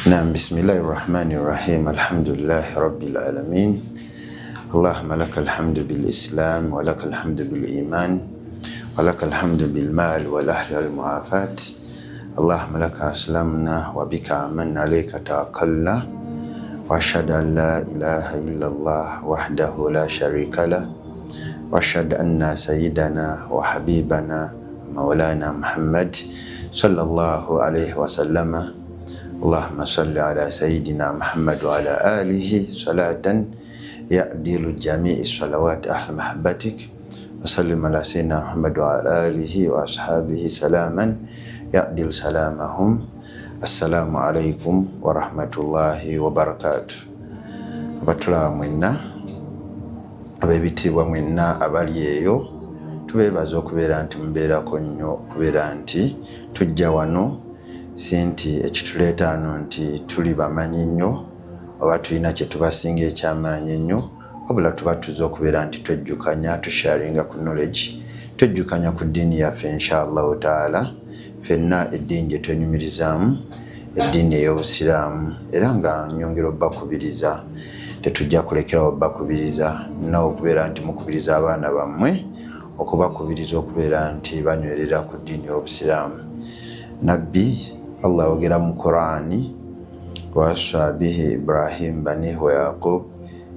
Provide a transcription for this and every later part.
Naam, bismillahi rahmani rahim, alhamdulillahi rabbil alamin, allahumma laka alhamdu bilislam walaka alhamdu biliman walaka alhamdu bilmal walahli walmuafat, allahumma laka aslamna wabika amanna alaika tawakkalna, waashhadu an la ilaha illa allah wahdahu la sharika lah, waashhadu anna sayyidana wa habibana maulana Muhammad sallallahu alaihi wasallama, allahumma salli ala sayidina Muhammad wa ala alihi salatan yadilu jamii salawati ahli mahabbatik, wasallim ala sayidina Muhammad wa ala alihi wa ashabihi salaman yadilu salamahum. Assalamu alaikum warahmatullahi wabarakatuh. Abatulaba mwenna, ab'ebitiibwa mwenna abali eyo, tubeebaza okubeera nti mubeerako nnyo, okubeera nti tujja wano. Si nti ekituleeta wano nti tuli bamanyi nnyo oba tulina kye tubasinga ekyamaanyi ennyo, wabula tuba tuza okubeera nti twejjukanya, tusharinga ku knowledge, twejjukanya ku ddiini yaffe inshallahu taala. Ffenna eddiini gye twenyumirizaamu, eddiini ey'obusiraamu. Era nga nyongera obbakubiriza, tetujja kulekerawo obbakubiriza nawe okubeera nti mukubiriza abaana bammwe, okubakubiriza okubeera nti banywerera ku ddiini y'obusiraamu. Nabbi Allah ayogera mu Qurani, wasa bihi Ibrahim banihi wa Yaqub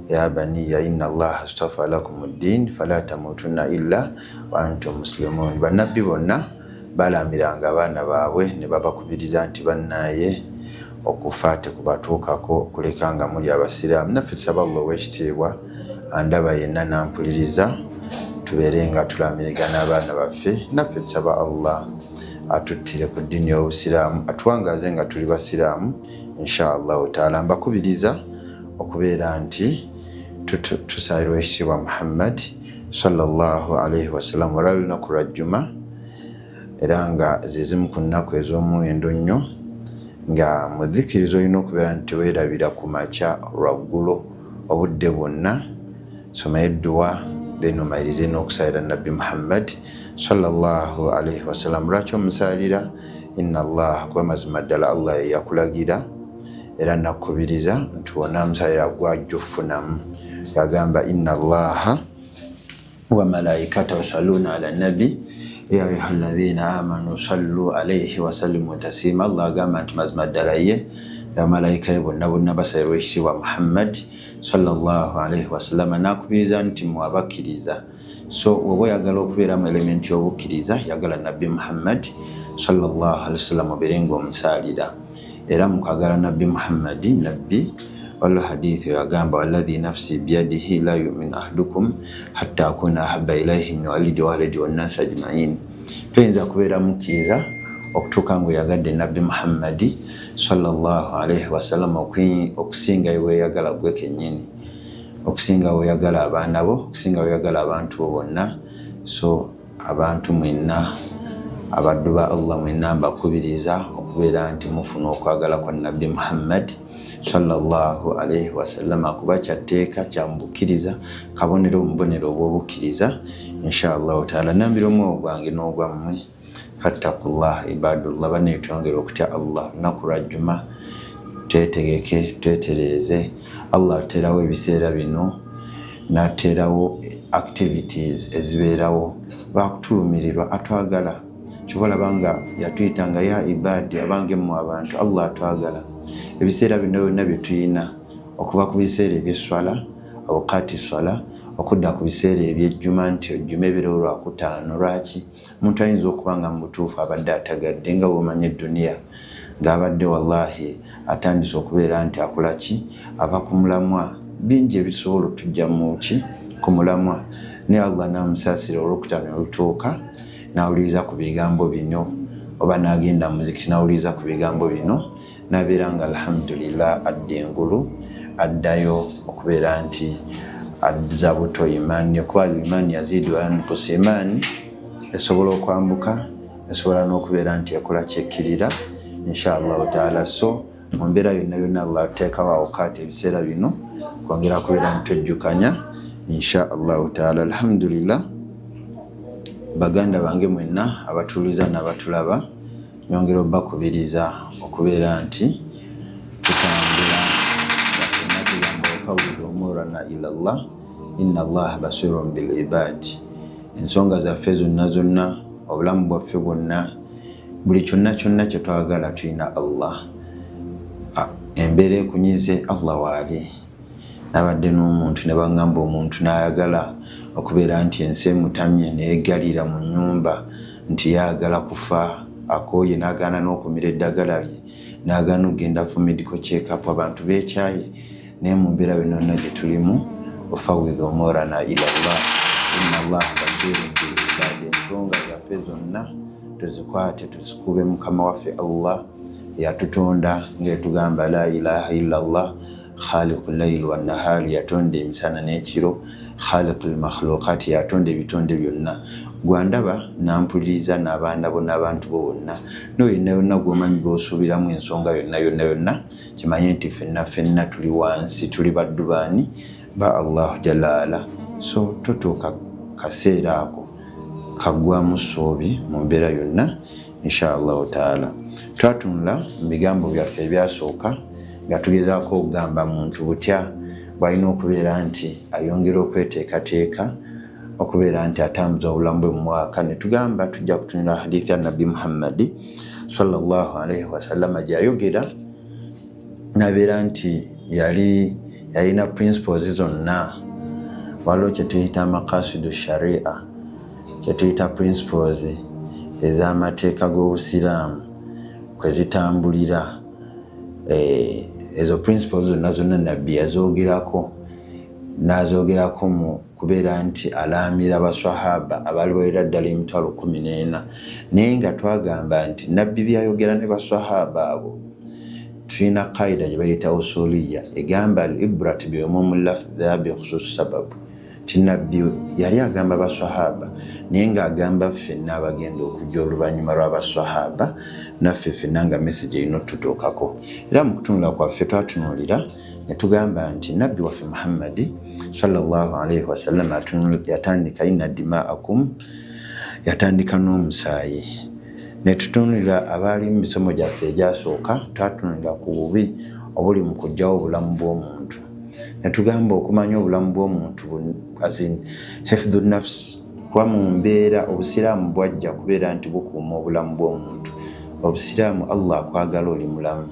ya baniya inna allaha astafa lakum ddin fala tamutunna illa wa antum muslimun. Bannabbi bonna balamiranga abaana baabwe ne babakubiriza nti bannaye, okufa tekubatuukako kuleka nga muli abasiraamu. Naffe tusaba Allah ow'ekitiibwa andaba yenna nampuliriza, tubeere nga tulamirigana abaana baffe. Naffe tusaba Allah atuttire ku ddiini y'obusiraamu, atuwangaaze nga tuli basiraamu inshallahu taala. Mbakubiriza okubeera nti tusaalirwa ekitiibwa Muhammad sallallahu alaihi wasallam olwa lunaku lwa Jjuma, era nga ze zimu ku nnaku ez'omuwendo nnyo, nga mu dhikirizo olina okubeera nti teweerabira ku makya, lwaggulo, obudde bwonna somayo edduwa, then omalirize n'okusalira Nabbi Muhammad sallallahu alaihi wasallam. Lwaki omusaalira? Inna Allah, kuba mazima ddala Allah yeyakulagira era nakukubiriza nti wonaamusalira gwajja okufunamu. Yagamba, inna allaha wa malaikatahu yusalluna ala nabi ya ayuha alladhina amanu sallu alaihi wasallimu taslima. Allah agamba nti mazima ddala ye bamalayika be bonna bonna basalirwa ekitiibwa Muhammad sallallahu alaihi wasallama, nakubiriza nti mwabakkiriza. So oba oyagala okubeera mu elementi y'obukkiriza, yagala Nabbi Muhammad sallallahu alaihi wasallam, obeere nga omusaalira. Era mukwagala Nabbi Muhammadi, nabbi waliwo hadithi yagamba, walladhi nafsi biyadihi la yuminu ahadukum hatta akuna ahaba ilaihi min walidi walidi wannasi ajmain. Toyinza kubeera mukkiriza okutuuka nga oyagadde Nabbi Muhammadi sallallahu alaihi wasallam okusinga weeyagala gwe kennyini, okusinga weeyagala abaana bo, okusinga weeyagala abantu bo bonna. So abantu mwenna abaddu ba Allah mwenna, mbakubiriza okubeera nti mufuna okwagala kwa Nabbi Muhammad sallallahu alaihi wasallama, kuba kyatteeka kyamubukkiriza, kabonero omubonero obw'obukkiriza inshallahu taala. Nambira omwoyo gwange n'ogwammwe, fattakullah ibadullah. Bannaye, twongere okutya Allah. Lunaku lwa Jjuma, twetegeke, twetereeze. Allah aterawo ebiseera bino n'ateerawo activities ezibeerawo lwakutulumirirwa, atwagala. Kyova olaba nga yatuyitanga ya ibadi, abange mmwe abantu. Allah atwagala. Ebiseera bino byonna bye tuyina, okuva ku biseera ebyeswala, awukati swala, okudda ku biseera ebyejjuma, nti ejjuma ebirewo lwakutaano. Lwaki? Omuntu ayinza okuba nga mu butuufu abadde atagadde, nga bwomanya edduniya, ng'abadde wallahi atandise okubeera nti akola ki, ava ku mulamwa. Bingi ebisobola otujja muki ku mulamwa, naye Allah n'amusaasira, olwokutaano olutuuka n'awuliriza ku bigambo bino, oba n'agenda muzikiti n'awuliriza ku bigambo bino, n'abeera nga alhamdulillah adda engulu, addayo okubeera nti adza buto imaani, kuba alimaani yaziidu wayankusa. Imaani esobola okwambuka, esobola n'okubeera nti ekola kyekkirira inshallahu taala. So mu mbeera yonna yonna, Allah ateekawo awukaati, ebiseera bino, kwongera kubeera nti twejjukanya insha allahu taala. Alhamdulillah, baganda bange mwenna abatuuliza n'abatulaba, nyongera obbakubiriza okubeera nti Umurana ila llah inna allaha basirun bil ibadi. Ensonga zaffe zonna zonna, obulamu bwaffe bwonna, buli kyonna kyonna kyetwagala tulina Allah. Embeera ekunyize, Allah waali. Nabadde n'omuntu ne baŋŋamba omuntu n'ayagala okubeera nti ensi emutamye, neyegalira mu nnyumba nti yayagala kufa, akooye, n'agaana n'okumira eddagala lye, n'agaana okugenda for medical check up. Abantu beekyaye, naye mu mbeera yonna yonna gye tulimu, ufawidhu umurana ila llah inna allaha basirun bil ibadi. Ensonga zaffe zonna tuzikwate, tuzikube mukama waffe Allah yatutonda, ngaetugamba la ilaha illa llah khaliqu llaili wannahari, yatonda emisana n'ekiro, khaliqu lmakhluqati, yatonda ebitonde byonna. Gwandaba nampuliriza n'abaana bo n'abantu bo bonna, no yonna yonna gwomanyi gwosuubiramu ensonga yonna yonna yonna, kimanye nti ffenna ffenna tuli wansi, tuli baddu baani? Ba Allahu jalaala. So totuuka kaseera ako kaggwamu ssuubi mu mbeera yonna, insha allahu taala. Twatunula mu bigambo byaffe ebyasooka nga tugezaako okugamba muntu butya bwalina okubeera nti ayongera okweteekateeka okubeera nti atambuza obulamu bwe mu mwaka, ne tugamba tujja kutunula hadithi ya Nabbi Muhammadi sallallahu alaihi wasallama gyeyayogera nabeera nti yali yalina principles zonna. Waliwo kyetuyita amakasidu sharia, kyetuyita principles ez'amateeka g'obusiraamu kwe zitambulira. Ezo principles zonna zonna Nabbi yazoogerako, n'azoogerako mu kubeera nti alaamira baswahaba abaali bawera ddala 140,000. Naye nga twagamba nti Nabbi byayogera ne baswahaba abo, tulina kaida gye bayita usuliya egamba al ibrat biumumu lafdha bikhusus sababu, ti Nabbi yali agamba baswahaba, naye ng'agamba ffenna abagenda okujja oluvannyuma lw'abaswahaba, naffe ffenna nga message erina otutuukako. Era mu kutunula kwaffe twatunuulira ne tugamba nti Nabbi waffe Muhammadi sallallahu alaihi wasallam yatandika inna dimaakum, yatandika n'omusaayi. Ne tutunulira abaali mu misomo gyaffe egyasooka, twatunulira ku bubi obuli mu kuggyawo obulamu bw'omuntu, ne tugamba okumanya obulamu bw'omuntu as in hifdhu nafs, kuba mu mbeera obusiraamu bwajja kubeera nti bukuuma obulamu bw'omuntu. Obusiraamu, Allah akwagala oli mulamu.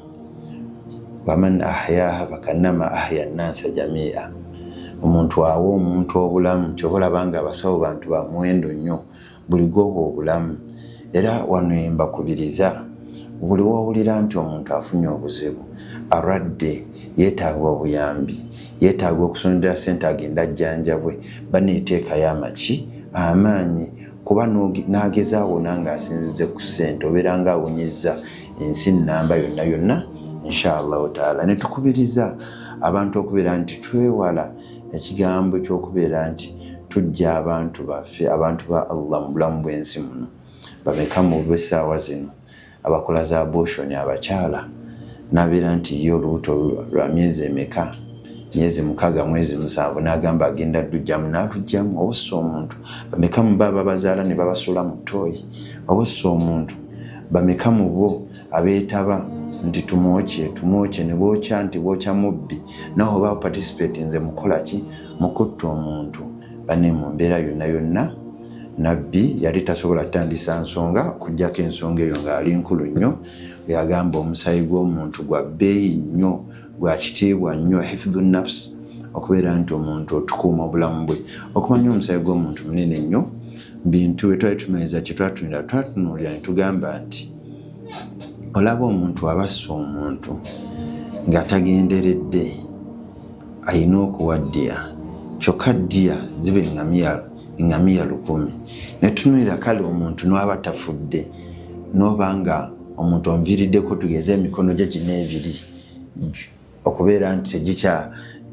Waman ahyaha fakannama ahya nnansa jamia. Omuntu awa omuntu obulamu, kyova olaba nga abasawo bantu ba muwendo nnyo, buli gwowa obulamu. Era wano embakubiriza, buli wowulira nti omuntu afunye obuzibu, alwadde, yeetaaga obuyambi, yeetaaga okusondera sente agenda ajjanjabwe, baneeteekayo amaki amaanyi, kuba n'agezaawo nange asinzize ku ssente, obeera nga awonyezza ensi nnamba yonna yonna, insha allahu taala. Ne tukubiriza abantu okubeera nti twewala ekigambo ky'okubeera nti tujja abantu baffe, abantu ba Allah, mu bulamu bw'ensi muno. Bameka mu b'essaawa zino abakola za abortion? Abakyala nabeera nti ye olubuto lwa myezi emeka, myezi 6, mwezi 7, n'agamba agenda ddujjamu, n'alugjamu. Obussa omuntu. Bameka mu bo ababazaala ne babasuula mu ttooyi? Obussa omuntu. Bameka mu bo abeetaba nti tumwokye, tumwokye, ne bookya nti bookya mubbi, nawe oba participate nze mukola ki mukutta omuntu? Bane, mu mbeera yonna yonna, Nabbi yali tasobola kutandisa nsonga kujjako ensonga eyo ng'ali nkulu nnyo. Yagamba omusaayi gw'omuntu gwa bbeeyi nnyo, gwa kitiibwa nnyo, hifdhu nafs, okubeera nti omuntu otukuuma obulamu bwe. Okumanya omusaayi gw'omuntu munene nnyo bintu bwe twali tumanyiza. Kye twatunulira, twatunuulira ne tugamba nti olaba omuntu abassa omuntu nga tagenderedde, ayina okuwa ddiya, kyokka ddiya ziba eŋŋamiya 1000. Netunuulira kale omuntu n'aba tafudde, noba nga omuntu onviiriddeko, tugeze emikono gye gino ebiri okubeera nti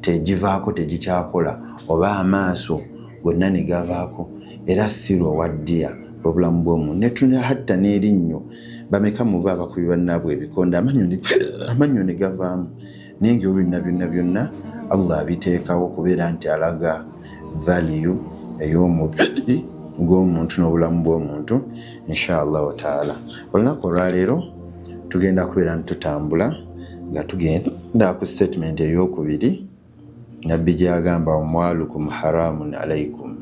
tegivaako, tegikyakola, oba amaaso gonna ne gavaako, era sirwa owa ddiya obulamu bw'omuntu. Netunula hatta n'erinnyo. Bameka mu bo abakubi bannaabwe ebikonde, amannyo ne gavaamu? Naye nga ebyo byonna byonna byonna Allah abiteekawo okubeera nti alaga value ey'omubiri gw'omuntu n'obulamu bw'omuntu, insha allahu taala. Olunaku olwaleero tugenda kubeera nti tutambula nga tugenda ku statement eyokubiri. Nabbi gyagamba amwalukum haramun alaikum,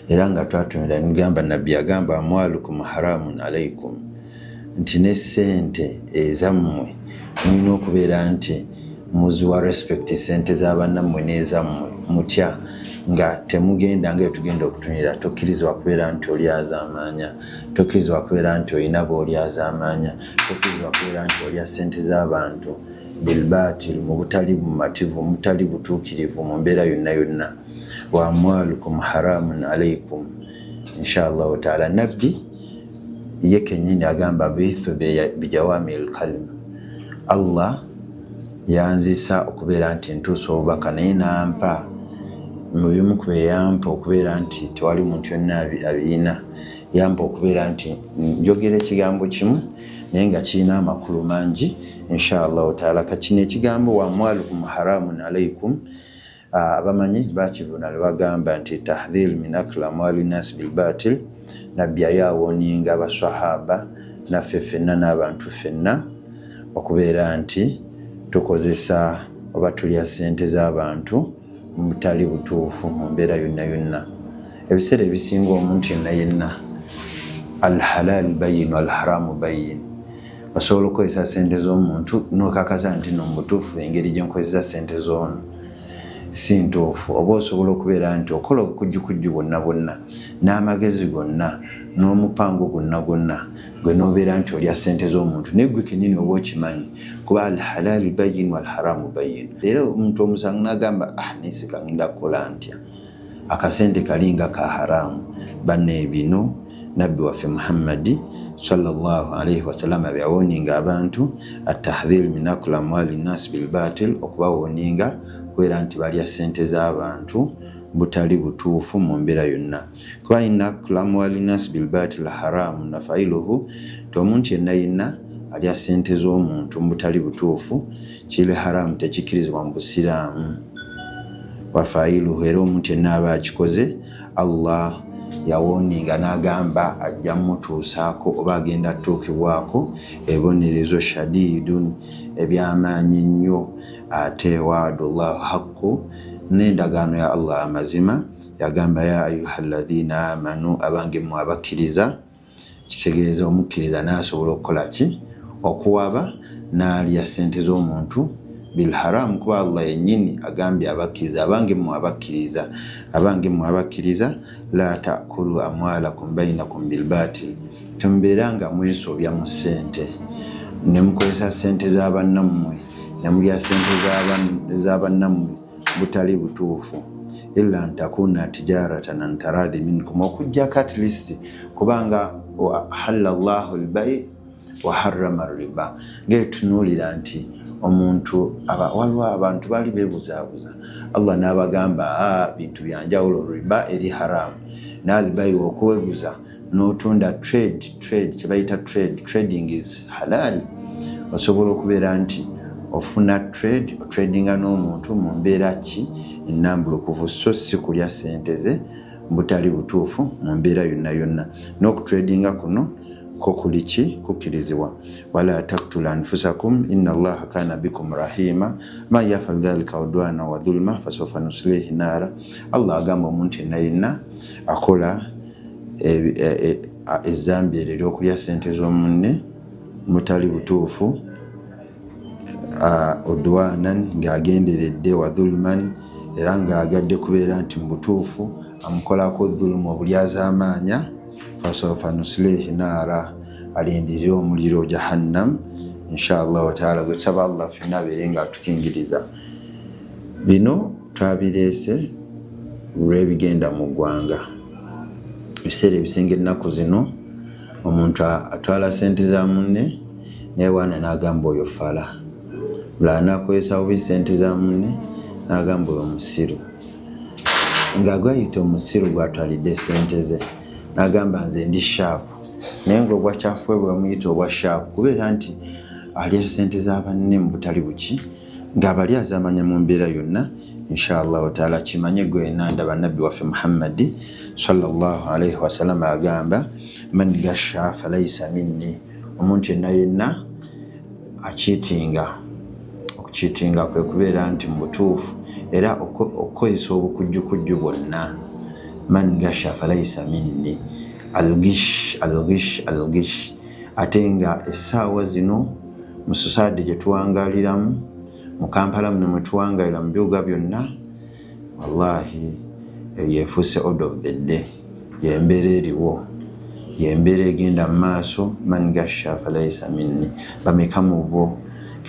era nga twatunira nigamba Nabbi agamba amwalukum haramun alaikum, nti ne sente ezammwe mulina okubeera nti muziwa respect, sente z'abannammwe n'ezammwe mutya nga temugenda nga etugenda okutunira. Tokkirizibwa kubeera nti olyazaamaanya, tokkirizibwa kubeera nti olina b'olyazaamaanya, tokkirizibwa kubeera nti olya sente z'abantu bilbatil, mu butali bumativu, mu butali butuukirivu, mu mbeera yonna yonna. Wa amwalukum haramun alaikum. Inshallahu taala Nabbi ye kennyini agamba bithu bijawami lkalimu, Allah yanzisa okubeera nti ntuusa obubaka, naye nampa mu bimu ku byeyampa okubeera nti tewali muntu yonna abirina. Yampa okubeera nti njogera ekigambo kimu naye nga kirina amakulu mangi inshallahu taala. Kakino ekigambo wamwalukum haramun alaikum, abamanyi bakivuna ne bagamba nti tahdhir min akli amwali nasi bilbatil. Nabbi yali awoninga abasahaba naffe ffenna n'abantu ffenna okubeera nti tukozesa oba tulya sente z'abantu mu butali butuufu mu mbeera yonna yonna. Ebiseera ebisinga omuntu yenna yenna, alhalal bayin alharamu bayin, osobola okukozesa sente z'omuntu nokakasa nti no mubutuufu engeri gyenkozesa sente z'ono si ntuufu, oba osobola okubeera nti okola obukujjukujju bwonna bwonna n'amagezi gonna n'omupango gwonna gwonna gwe nobeera nti olya sente z'omuntu, naye gwe kenyini oba okimanyi, kuba alhalal bayin walharamu bayin. Era omuntu omusango nagamba, ah, neseka ngenda kukola ntya, akasente kalinga ka haramu. Banne, bino Nabbi waffe Muhammadi sallallahu alaihi wasallama byawoninga abantu, atahdhir min akli amwali nnas bilbatil, okubawoninga kubeera nti balya sente z'abantu butali butuufu mu mbeera yonna, kuba inna akla amwali nnas bilbatil haramu nafailuhu, nti omuntu yenna yenna alya sente z'omuntu mu butali butuufu kiri haramu, tekikkirizibwa mu Busiraamu. Wafailuhu, era omuntu yenna aba akikoze, Allah yawoninga n'agamba ajja mutuusaako oba agenda atuukibwako ebibonerezo shadidun, ebyamaanyi ennyo. Ate waadullahu haqqu, n'endagaano ya Allah amazima, yagamba ya ayuha alladhina amanu, abange mmwe abakkiriza. Kitegeeza omukkiriza n'asobola okukola ki? Okuwaba n'alya sente z'omuntu bilharamu, kuba Allah yennyini agambye abakkiriza, abange mmwe abakkiriza, abange mmwe abakkiriza, la takulu amwalakum bainakum bilbatil, temubeera nga mwesobya mu ssente ne mukozesa ssente z'abannammwe ne mulya ssente z'abannammwe butali butuufu, illa ntakuna tijaratan an taradhi minkum, okujjako at least kubanga ahalla llahu lbai wa harrama riba. Ngaetunuulira nti omuntu waliwo abantu baali beebuzaabuza, Allah n'abagamba bintu byanjawulo, riba eri haramu n'albai, okweguza n'otunda, trade kyebayita trade, trading is halal. Osobola okubeera nti ofuna trade, otradinga n'omuntu mu mbeera ki ennambulukufu, so si kulya sente ze butali butuufu mu mbeera yonna yonna. N'okutradinga kuno ko kuli ki? Kukkirizibwa. Wala taktulu anfusakum inna allaha kana bikum rahima man yafal dhalika udwana wa dhulma fasaufa nuslihi naara. Allah agamba omuntu yenna yenna akola ezambi eryo eryokulya sente z'omunne mutali butuufu, udwanan, ng'agenderedde, wa dhulman, era ng'agadde kubeera nti mu butuufu amukolako dhulumu, obulyazaamaanya, fasaufa nuslihi naara, alindirire omuliro jahannam inshallahu taala, gwe tusaba Allah ffenna abeere nga atukingiriza. Bino twabireese lw'ebigenda mu ggwanga ebiseera ebisinga. Ennaku zino omuntu atwala sente za munne naye waana n'agamba oyo fala, mulala n'akozesa bubi sente za munne n'agamba oyo musiru, nga gwayita omusiru gwatwalidde sente ze n'agamba nze ndi sharp, naye nga obwa kyafu bwe bamuyita obwa sharp kubeera nti alya sente za banne mu butali buki, ng'abali azamanya mu mbeera yonna. Inshallahu taala kimanye gwe nandaba, Nabbi waffe Muhammadi sallallahu alaihi wasallam agamba man gasha falaisa minni, omuntu yenna yenna akiitinga Okukiitinga kwe kubeera nti mu butuufu era okukozesa obukujjukujju bwonna. Man gasha falaisa minni, algish algish algish. Ate nga essaawa zino mu society gye tuwangaaliramu mu Kampala muno mwe tuwangaalira mu bibuga byonna, wallahi eyo yefuuse order of the day, yembeera eriwo, yembeera egenda mu maaso. Man gasha falaisa minni. Bameka mu bo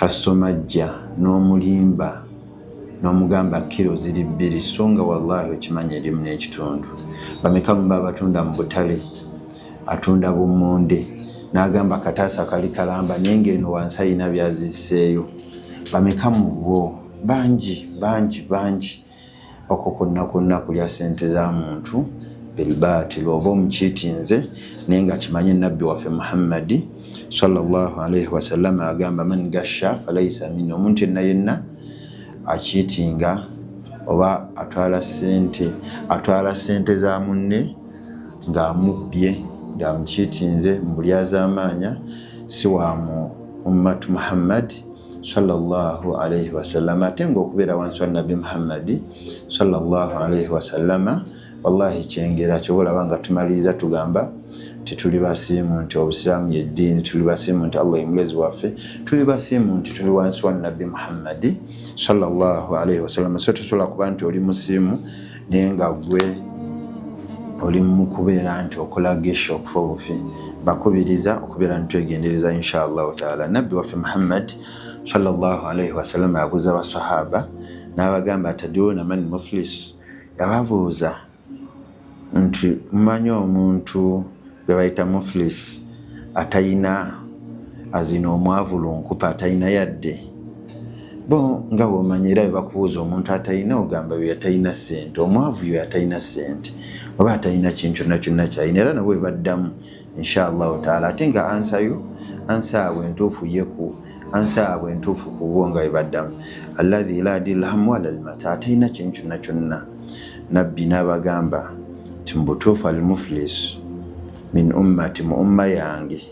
kasitoma ajja n'omulimba n'omugamba kiro ziri 2, so nga wallahi okimanya erimu n'ekitundu. Bameka mu bo abatunda mu butale, atunda bummonde n'agamba kataasa kali kalamba, naye ng'eno wansi ayina byazisseeyo. Bameka mu bo? Bangi bangi bangi. Okwo kwonna kwonna kulya sente za muntu bilbatil, oba omukiitinze. Naye nga kimanye nabbi waffe Muhammadi sallallahu alaihi wasallama agamba, man gasha falaisa minni. Omuntu yenna yenna akiitinga oba atwala sente, atwala sente za munne ng'amubbye, ng'amukiitinze mu bulyazaamaanya, si wa mu ummatu Muhammad sallallahu alaihi wasallama. Ate ng'okubeera wansi wa nabbi Muhammadi sallallahu alaihi wasallama wallahi kyengera. Kyoba olaba nga tumaliriza tugamba nti tuli basiimu nti obusiraamu yeddiini, tuli basiimu nti Allah ye mulezi waffe, tuli basiimu nti tuli wansi wa nabbi Muhammadi sallallahu alaihi wasallama. So tosobola kuba nti oli musiimu naye nga gwe oli mu kubeera nti okola gesha okufa obufi. Bakubiriza okubeera nti twegendereza insha Allahu taala. Nabbi waffe Muhammad sallallahu alaihi wasallama yabuuza basahaba n'abagamba, ataduruna man muflis? Yababuuza nti mumanyi omuntu gwe bayita muflis, atayina azina, omwavu lunkupa, atayina yadde? Bo nga bwomanya, era bwe bakubuuza omuntu atalina, ogamba yo yatalina ssente, omwavu yo yatalina ssente oba atalina kintu kyonna kyonna kyalina. Era nabo bwe baddamu insha Allahu taala, ate nga answer yo, answer yaabwe entuufu yeku answer yaabwe entuufu ku bo nga bwe baddamu, alladhi la dirham wala almata, atalina kintu kyonna kyonna. Nabbi n'abagamba nti mu butuufu almuflis min ummati, mu umma yange,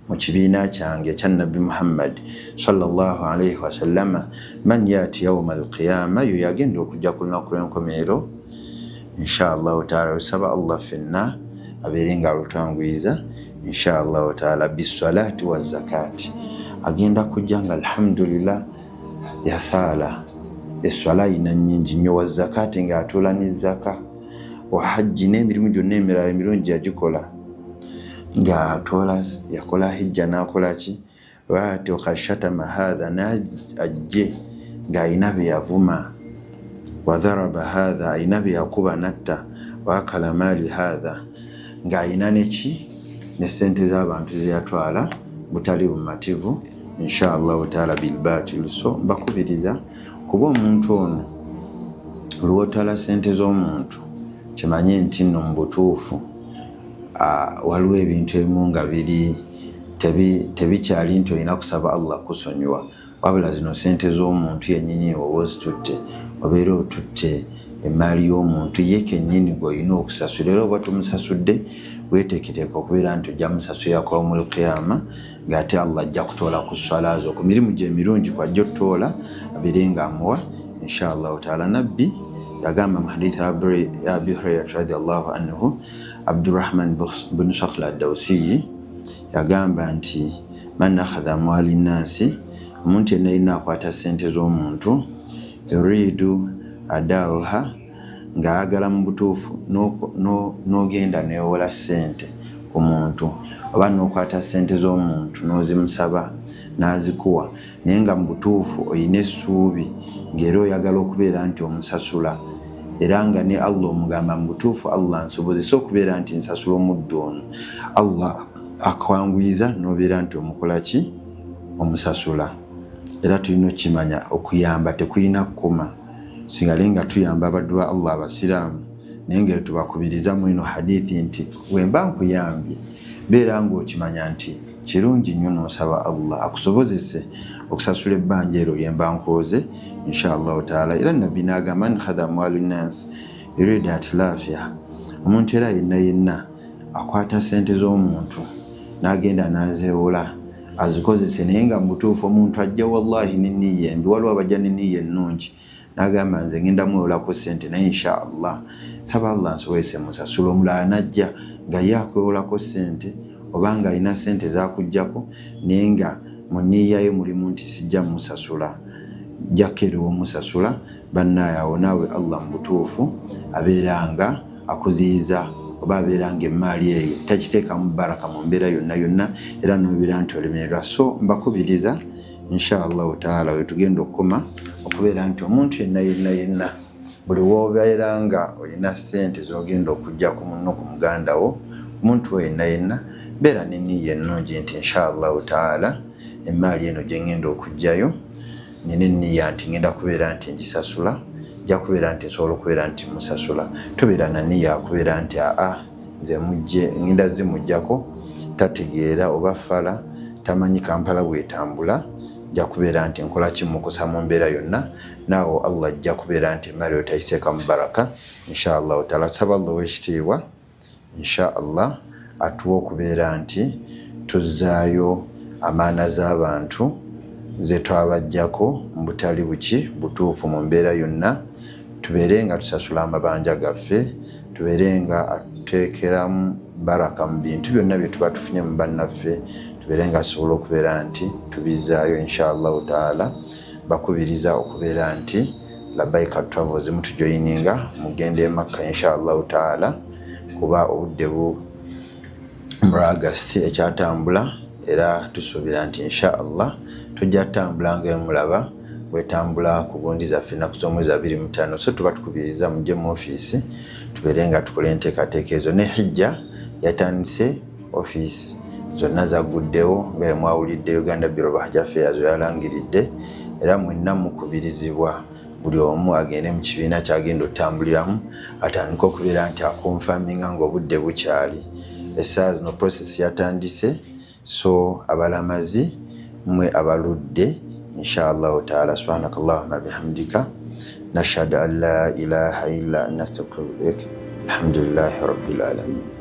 mu kibiina kyange ekya nabbi Muhammad sallallahu alaihi wasallama, man yati yauma alqiyama, yo yagenda okujja ku lunaku lw'enkomerero insha Allahu taala. Lusaba Allah ffenna abeere nga alutwanguyiza insha Allahu taala. Bisalati wa zakati, agenda kujja nga alhamdulillah yasaala eswala ayina nnyingi nnyo, wa zakati ng'atuula ne zaka, wa hajji n'emirimu gyonna emirala emirungi yagikola, ng'atoola yakola hijja n'akola ki, waati kashatama hatha, ajje ng'ayina bye yavuma, wadharaba hatha, ayina bye yakuba natta, waakala maali hatha, ng'ayina neki ne sente z'abantu zeyatwala butali bumativu insha Allahu taala bilbatil. So mbakubiriza kuba omuntu ono lwotwala sente z'omuntu, kimanye nti nno mu butuufu waliwo ebintu ebimu nga biri tebikyali nti olina kusaba Allah kusonyiwa, wabula zino sente z'omuntu yennyini oba ozitutte, obeera otutte emaali y'omuntu ye kennyini gw'olina okusasula. Era oba tomusasudde, weeteeketeeka okubeera nti ojja musasulira ku yaumul qiyama, ng'ate Allah ajja kutoola ku swala zo, ku mirimu gye emirungi kwajja otoola abeere ng'amuwa insha Allahu taala. Nabbi yagamba mu hadithi ya Abi Hurairat radiallahu anhu, Abdurrahman bunu Sakhla Addausiyi yagamba nti man akhadha amwali nnansi, omuntu yenna yenna akwata ssente z'omuntu, yuridu adauha, ng'ayagala mu butuufu n'ogenda neewola ssente ku muntu oba n'okwata ssente z'omuntu n'ozimusaba n'azikuwa, naye nga mu butuufu olina essuubi ng'era oyagala okubeera nti omusasula, era nga ne Allah omugamba mu butuufu, Allah nsobozese okubeera nti nsasula omuddu ono, Allah akwanguyiza n'obeera nti omukola ki, omusasula. Era tulina okukimanya okuyamba tekulina kukoma, sigale nga tuyamba abaddu ba Allah abasiraamu, naye nga tubakubiriza mu eno hadithi nti wemba nkuyambye, beera ng'okimanya nti kirungi nnyo n'osaba Allah akusobozese okusasula ebbanja eryo lyemba nkwoze insha Allahu taala. Era nabbi n'agamba, man khadha amwali nnansi yuridu atilafya, omuntu era yenna yenna akwata sente z'omuntu n'agenda n'azeewola azikozese. Naye nga mubutuufu omuntu ajja wallahi ne nniya embi, waliwo abajja ne nniya ennungi n'agamba nze ngenda mwewolako ssente naye insha Allah nsaba Allah nsobozese musasula. Omulala n'ajja nga ye akwewolako ssente oba nga alina ssente z'akuggyako naye nga mu nniya ye mulimu nti sijja musasula, jja omusasula. Bannaaye, awo naawe Allah mu butuufu abeera nga akuziyiza oba abeera nga emmaali eyo takiteekamu baraka mu mbeera yonna yonna, era n'obeera nti olemererwa. So mbakubiriza insha Allahu taala wetugenda okukoma okubeera nti omuntu yenna yenna yenna buli w'obeera nga olina ssente z'ogenda okujja ku munno, ku muganda wo, omuntu wo yenna yenna, beera n'enniya ennungi nti insha Allahu taala emmaali eno gye ngenda okuggyayo nina enniya nti ngenda kubeera nti ngisasula, nja kubeera nti nsobola okubeera nti musasula. Tobeera na nniya akubeera nti aa nze mujje ngenda zimuggyako, tategeera oba fala tamanyi Kampala bwetambula, nja kubeera nti nkola kimukosa mu mbeera yonna. Naawo Allah ajja kubeera nti emmere eyo tagiteekamu baraka insha Allahu taala. Tusaba Allah ow'ekitiibwa insha Allah atuwa okubeera nti tuzzaayo amaana z'abantu ze twabaggyako mu butali buki butuufu mu mbeera yonna, tubeere nga tusasula amabanja gaffe, tubeere nga atuteekeramu baraka mu bintu byonna bye tuba tufunye mu bannaffe, tubeere nga tusobola okubeera nti tubizzaayo insha Allahu taala. Bakubiriza okubeera nti Labaika Travels mutujoyininga mugende e Makka insha Allahu taala, kuba obudde bu mu August ekyatambula, era tusuubira nti insha Allah tujja tutambula nga emulaba bwetambula ku gundi zaffe ennaku z'omwezi 25. So tuba tukubiriza mujje mu ofiisi tubeere nga tukola enteekateeka ezo. Ne hijja yatandise, ofiisi zonna zagguddewo nga emwawulidde Uganda Bureau of Hajj Affairs yalangiridde, era mwenna mukubirizibwa buli omu agende mu kibiina kyagenda otambuliramu atandike okubeera nti akonfaminga ng'obudde bukyali. Essaawa zino process yatandise, so abalamazi mmwe abaludde insha Allahu taala. Subhanaka allahumma bihamdika, nashhadu an la ilaha illa anta, nastaghfiruka, alhamdulillahi rabbil alamin.